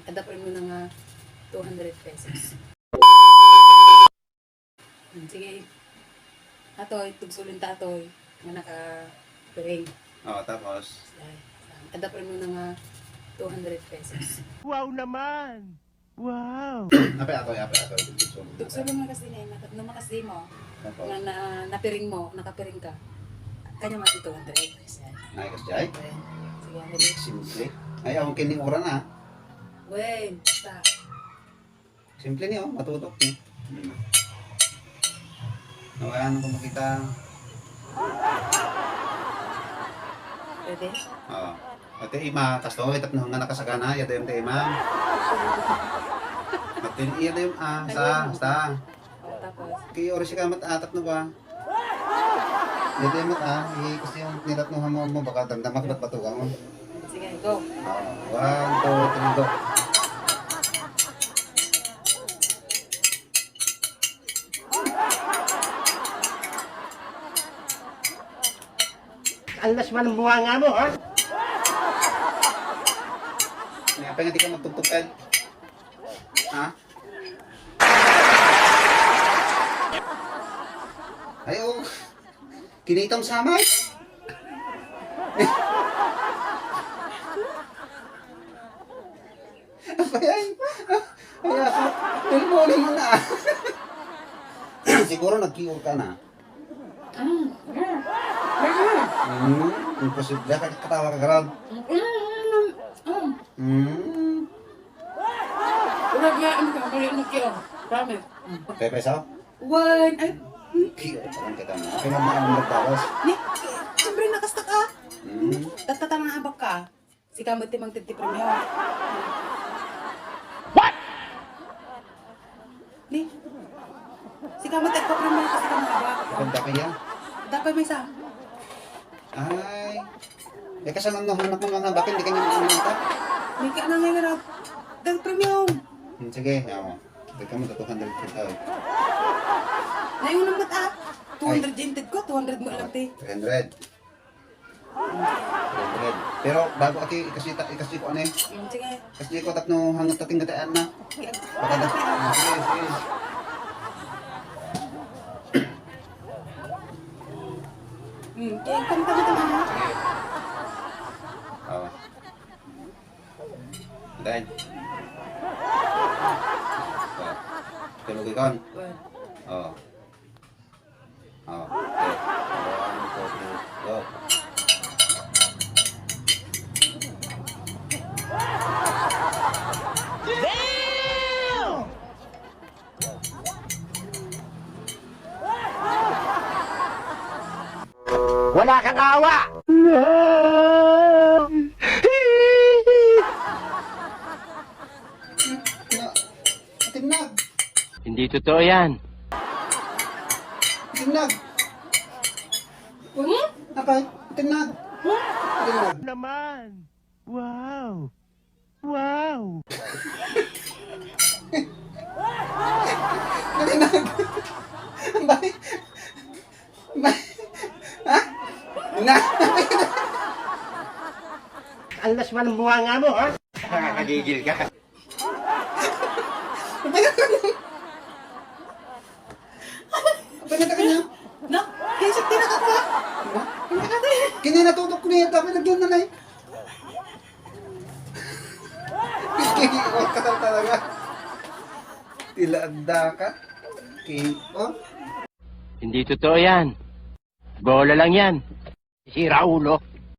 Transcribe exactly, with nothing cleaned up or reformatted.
Adda premium na nga two hundred pesos. Hmm, sige. Atoy, tugsulin ta, Atoy, nga nakapiring. Oh, tapos? Ay, adda premium na nga two hundred pesos. Wow naman! Wow! Apay, Atoy, apay, Atoy. Tugsulin. Tugsulin nga kasi na yung no makasdi mo. Tapos? Nga na, napiring mo, nakapiring ka. Kanya mati two hundred. Ay, kasdiay? Okay. Sige, ready? Simple. Ay, ang kini ura na. Wen, basta. Simple ni, oh, matutok ni. Hmm. Nawala na ko makita. Pwede? Oo. Ate Ima, kastoy, tapno nga nakasagana, iya dayem ti Ima. Ate, iya dayem, ah, sa, sa. Tapos? Kay oras ka mat-, ah, tapno ba? Dito yung mata, eh, kasi yung nilatnohan mo, mo, baka damdamak ba't batukan mo. Sige, go. Ah, one, two, three, go. Ang las man ang bunga mo, ha? Kaya pa nga di ka magtugtog, Ted. Ha? Ay, oh. Kinitam samay? Apa yan? Ay, apa? Good morning na. Siguro nag-cure ka na. Hmm, imposible. Katawa ka, Garod. Hmm. Wala nga, ano ka, mali na kayo. Promise. Pepe, sa? Wen, ay, Kaya, parang kita na. Kaya naman ang magbawas. Ni, siyempre, nakastak ka. Hmm. Tatatama abak ka. Sika met ti mangted ti premio. What? Ni, sika met ti premio kasi ka maabak. Ang dami niya. Dapat may sa. Ay. Eh, kasama no, anak mo, mga bakit hindi ka niya makamata? May ka na ngayon na. Dahil premium. Hmm, sige, yawa. Dagka mo, two hundred per tao. Ngayon naman, ah. Two hundred Ay. Yung ted ko, two hundred mo lang, te. Three hundred. Three hundred. Pero bago ati, ikasita, ikasi ko, ano eh? Hmm, sige. Kasi ko tapno hanggat tating gataan na. Baka na. Ah, sige, sige. Hmm, kaya kami kami kami. Sige. Oh. Then. Oh. Tulog ikon. Well. Oh. Oh, okay. One, two, three, go. Wala kang awa! Atinag. Hindi totoo yan. Atinag. Hmm? Apay, atinag. Hmm? Atinag. Naman. Wow. Wow. Atinag. Bay. Bay. Ha? Na. Ang las man ang bunga mo, ha? Nakakagigil ka. Pagkita ka niya? Na, kinsa tinaka ko? Na? Kinsa ka, te? Kini natutok ko niya, tapos nagyan na, nay. Kiki, oh, kasal talaga. Tila anda ka. King, oh. Hindi totoo yan. Bola lang yan. Sira ulo.